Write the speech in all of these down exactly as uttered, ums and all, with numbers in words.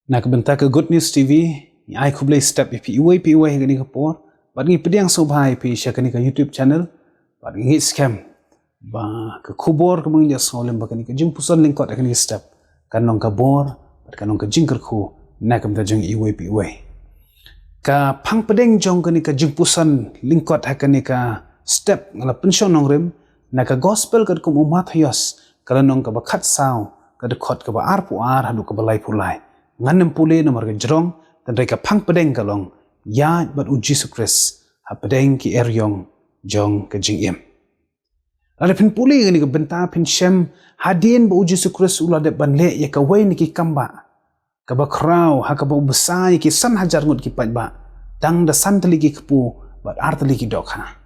Na ka bynta ka Good News T V, ngi ai khublei step ïa phi iwei pa iwei ha kane ka por, bad ngi pdiang sngewbha ïa phi sha kane ka YouTube channel, bad ngi ngeit skhem ba ka khubor kaba ngi ïohsngew lem ba kane ka jingpuson lyngkot ha kane ka step kan long ka bor, bad kan long ka jingkyrkhu na ka bynta jong iwei pa iwei. Ka phang pdeng jong kane ka jingpuson lyngkot ha kane ka step nga la pynshong nongrim na ka gospel katkum u Mathaios, ka lynnong kaba khatsaw, ka dkhot kaba arphew ar haduh kaba laiphew lai. Ngan nym pule namar ka jrong, tang dei ka phang pdeng ka long, ïaid bad u Jisu Khrist hapdeng ki eriong jong ka jingim. Lada phin pule ïa kane ka bynta phin shem, hadien ba u Jisu Khrist u la dep ban leh ïa kawei na ki kambah kaba khraw, ha kaba u bsa ïa ki san hajar ngut ki paidbah, tang da san tylli ki kpu bad ar tylli ki dohkha.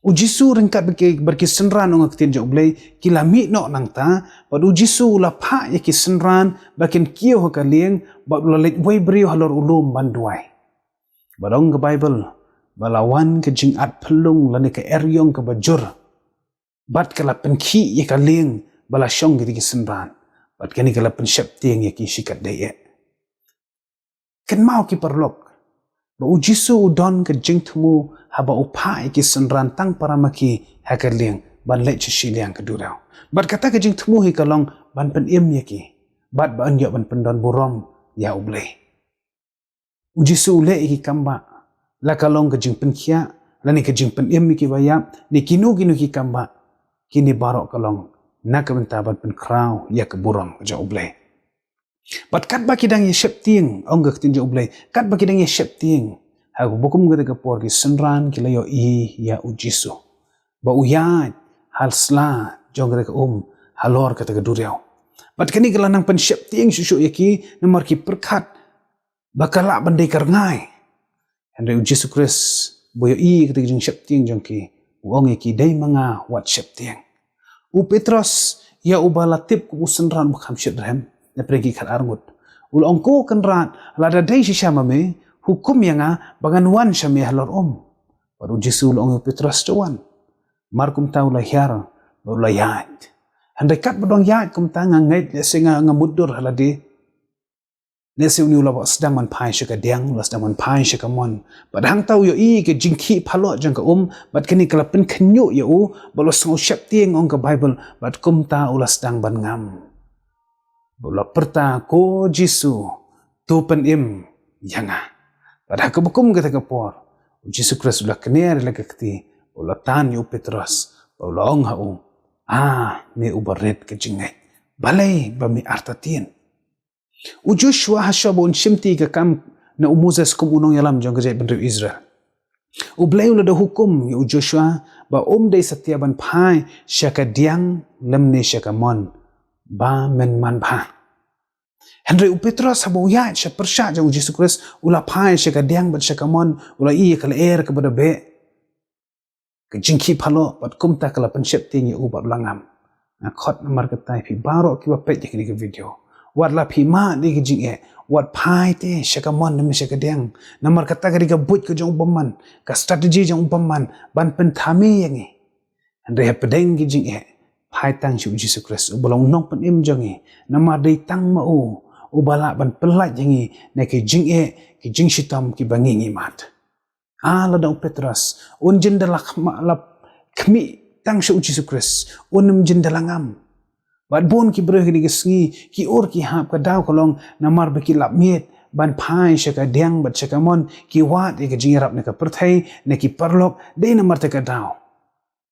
U Jisu ryngkat bad ki, bad ki synran, ong ka ktien jong U Blei, ki la mih noh nangta, bad u Jisu u la phah ïa ki synran ba kin kiew ha ka lieng, bad u la leit wei briew halor u lum ban duwai. Bad ong ka Baibl ba la wan ka jingat phyllung lane ka eriong kaba jur, bad ka la pynkhih ïa ka lieng ba la shong ïa ki synran, bad kane ka la pynsheptieng ïa ki shikatdei eh. Kynmaw ki paralok, ba u Jisu u don ka jingthmu haba u phah ïa ki synran tang para ma ki ha ka lieng ban leit sha shiliang ka duriaw. Bad kata ka jingthmu hi ka long ban pynim ïa ki, bad ba yn ïoh ban pyndon burom ïa U Blei. U Jisu u leh ïa ki kambah, la ka long ka jingpynkhiah, lane ka jingpynim ïa ki baïap, ne kino kino ki kambah, kine baroh ka long na ka bynta ban pynkhraw ïa ka burom ka jong U Blei. Bad katba ki dang ïa sheptieng, ong ka ktien jong U Blei, katba ki dang ïa sheptieng, ha kaba kum kata ka por ki synran ki la ïohi ïa u Jisu ba u ïaid ha sla jong kata ka um halor kata ka duriaw. Bad kane ka la nang pynsheptieng shuh shuh ïa ki, namar ki pyrkhat ba ka lah ban dei ka rngai. Hynrei u Jisu Khrist, ba u ïohi ïa kata ka jingsheptieng jong ki, u ong ïa ki, dei ma nga, wat sheptieng. U Petros, ïa uba la tip kum u synran uba kham shyrkhei, na pdeng ki khatar ngut, u la ong, ko Kynrad, lada dei shisha ma me, hukum ïa nga ba ngan wan sha me halor um. Bad u Jisu u la ong ïa u Petros, to wan. Mar kumta u la hiar bad u la ïaid. Hynrei katba u dang ïaid kumta, nga ngeit lehse nga, nga mutdur ha lade. Lehse une u la sdang ban phai sha ka diang, u la sdang ban phai sha ka mon. Bad hangta u ïohi ïa ka jingkhih phaloh jong ka um, bad kane ka la pynkhynñiuh ïa u, bad u la sngew sheptieng, ong ka Baibl, bad kumta u la sdang ban ngam. Bad u la pyrta, ko Jisu, to pynim ïa nga. Bad ha kaba kum kata ka por, u Jisu Khrist u la kner ïa la ka kti, u la tan ïa u Petros, bad u la ong ha u, a me uba rit ka jingngeit, balei ba me artatien? U Joshua, ha shwa ba un shimti ka kam na u Moses kum u nongïalam jong ka jaitbynriew Israel, U Blei u la da hukum ïa u Joshua ba um dei satia ban phai sha ka diang lymne sha ka mon ba mynman bha. Hynrei u Petros, haba u ïaid sha pyrshah jong u Jisu Khrist, u la phai sha ka diang bad sha ka mon, u la ïohi ïa ka lyer kaba da beh, ka jingkhih phaloh, bad kumta ka la pynsheptieng ïa u bad u la ngam. Nga khot namar kata ïa phi baroh kiba peit ïa kane ka video, wat la phi mad ïa ka jingeh, wat phai te sha ka mon ne sha ka diang. Namar kata ka dei ka buit ka jong u bymman, ka strategy jong u bymman ban pynthame ïa ngi. Hynrei hapdeng ka jingeh, phai tang sha u Jisu Khrist, uba long u nongpynim jong ngi. Namar dei tang ma u uba lah ban pyllait ïa ngi na ka jingeh, ka jingshitom kiba ngi ngi mad. A lada u Petros un jin da la khma-, la khmih tang sha u Jisu Khrist, un ym jin da la ngam. Bad bun ki briew kine ki sngi, ki ur ki hap, ka daw ka long namar ba ki lap miet ban phai sha ka diang bad sha ka mon, ki wad ïa ka jingïarap na ka pyrthei, na ki paralok, dei namar kata ka daw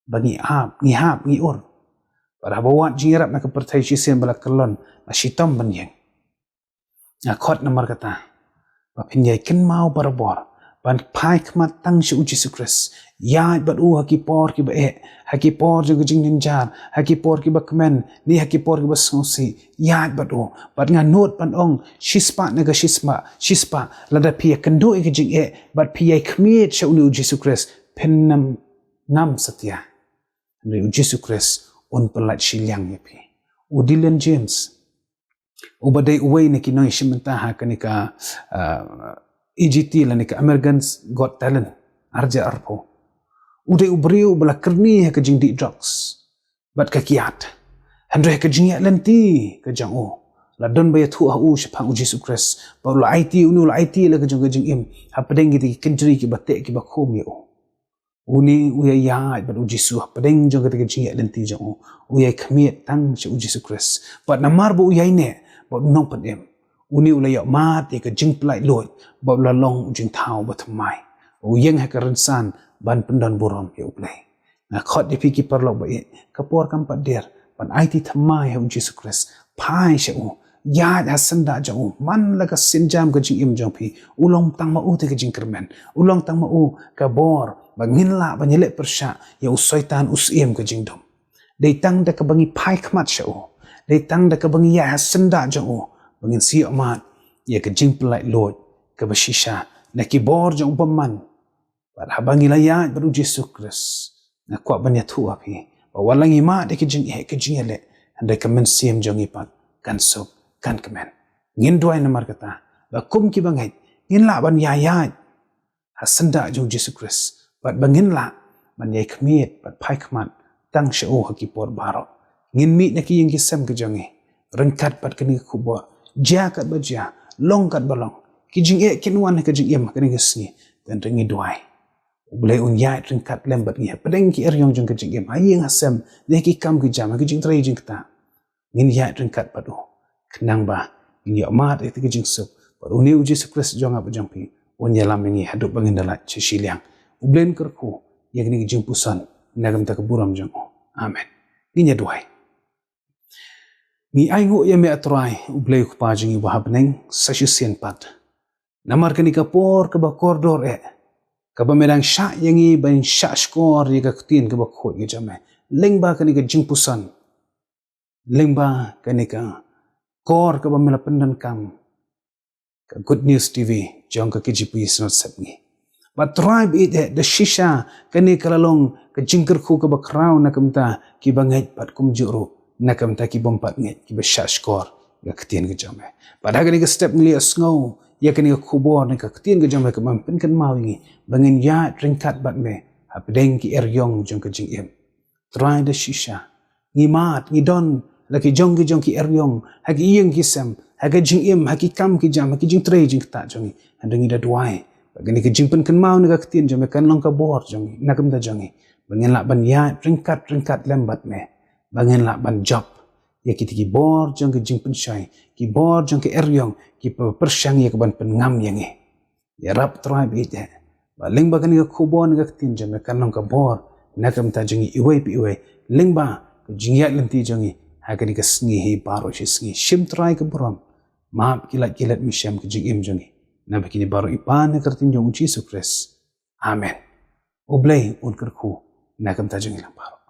ba ngi ap, ngi hap, ngi ur. Bad haba wad jingïarap na ka pyrthei shisien ba la kyllon, la shitom ban ïeng. Nga khot namar kata ba phin ïai kynmaw barabor ban phai khmat tang sha u Jisu Khrist. Ïaid bad u ha ki por kiba eh, ha ki por jong ka jingjynjar, ha ki por kiba kmen, ne ha ki por kiba sngewsih. Ïaid bad u. Bad nga nud ban ong, shispah na ka shispah, shispah, lada phi ïakynduh ïa ka jingeh bad phi ïai khmied sha une u Jisu Khrist, phin ym ngam satia. Hynrei u Jisu Khrist un pyllait shiliang ïa phi. U Dylan James, uba dei uwei na ki nongïashim bynta ha kane ka, ah, A G T lane ka America's Got Talent, arja arphew. U dei u briew uba la kyrni ha ka jingdih drugs bad ka kiad. Hynrei ha ka jingïaid lynti ka jong u, La don ba ïathuh ha u shaphang u Jisu Khrist. Bad u la aiti, une u la aiti la ka jong ka jingim hapdeng kita ki kynjri kiba teh kiba khum ïa u. Une u ïaïaid bad u Jisu hapdeng jong kata ka jingïaid lynti jong u. U ïai khmied tang sha u Jisu Khrist. Bad namar ba u ïaineh bad u nongpynim, une u la ïoh mad ïa ka jingpyllait luid bad u la long u jingthaw ba thymmai. U ïeng ha ka rynsan ban pyndon burom ïa U Blei. Nga khot ïa phi ki paralok ba ïeit, ka por kam pat der ban aiti thymmai ha u Jisu Khrist. Phai sha u, ïaid ha syndah jong u. Man la ka sienjam ka jingim jong phi, u long tang ma u te ka jingkyrmen, u long tang ma u ka bor ba ngin lah ban ïaleh pyrshah ïa u Soitan u syiem ka jingdum. Dei tang da kaba ngi phai khmat sha u, dei tang da kaba ngi ïaid ha syndah jong u, ba ngin sa ïoh mad ïa ka jingpyllait luid kaba shisha na ki bor jong u bymman. Bad haba ngi la ïaid bad u Jisu Khrist, nga kwah ban ïathuh ha phi ba wat la ngi mad ïa ka jingeh ka jingïaleh, hynrei ka mynsiem jong ngi pat kan suk kan kmen. Ngin duwai namar kata ba kum ki bangeit ngin lah ban ïaid ha syndah jong u Jisu Khrist, bad ba ngin lah ban ïai khmied bad phai khmat tang sha u ha ki por baroh. Ngin mih na ki ïing ki sem ka jong ngi ryngkat bad kane ka khubor. Jia katba jia, long katba long, ki jingeh kin wan ha ka jingim ha kane ka sngi, tang ngi duwai U Blei un ïaid ryngkat lem bad ngi hapdeng ki eriong jong ka jingim, ha ïing ha sem, ne ki kam ki jam, ha ki jingtrei jingktah. Ngin ïaid ryngkat bad u, khnang ba ngin ïoh mad ïa ka jingsuk. Bad une u Jisu Khrist jong nga bad jong phi un ïalam ïa ngi haduh ba ngin da lait sha shiliang. U Blei un kyrkhu ïa kane ka jingpuson na ka bynta ka burom jong u. Amen. Ngin ïa duwai. Ngi ainguh ïa me, A Trai, U Blei U Kpa jong ngi uba ha bneng, sa shisien pat namar kane ka por kaba kordor eh, kaba me dang shah ïa ngi ban shah shkor ïa ka ktien kaba khuid ka jong me. Lyngba kane ka jingpuson, lyngba kane ka kor kaba me la pyndonkam, ka Good News T V jong ka K J P Synod Sepngi. Bad Trai ba ïeit eh, da shisha kane ka la long ka jingkyrkhu kaba khraw na ka bynta ki bangeit bad kumjuh ruh na ka bynta ki bym pat ngeit, kiba shah shkor ïa ka ktien ka jong me. Bad ha kane ka step ngi la ïohsngew ïa kane ka khubor ne ka ktien ka jong me kaba me pynkynmaw ïa ngi ba ngin ïaid ryngkat bad me hapdeng ki eriong jong ka jingim. Trai, da shisha ngi mad, ngi don la ki jong ki jong ki eriong ha ki ïing ki sem, ha ka jingim, ha ki kam ki jam, ha ki jingtrei jingktah jong ngi. Hynrei ngi da duwai ba kane ka jingpynkynmaw na ka ktien jong me kan long ka bor jong ngi, na ka bynta jong ngi, ba ngin lah ban ïaid ryngkat ryngkat lem bad me, ba ngin lah ban jop ïa kita ki bor jong ki jingpynshoi, ki bor jong ki eriong kiba pyrshang ïa ka ban pynngam ïa ngi. Ïarap, Trai ba ïeit eh, ba lyngba kane ka khubor ne ka ktien jong me kan long ka bor na ka bynta jong ngi iwei pa iwei, lyngba ka jingïaid lynti jong ngi ha kane ka sngi hi baroh shi sngi. Shim, Trai, ka burom, map ki lait ki let, mynshem ka jingim jong ngi. Naba kine baroh ngi pan ha ka kyrteng jong u Jisu Khrist. Amen. U Blei un kyrkhu na ka bynta jong ngi lang baroh.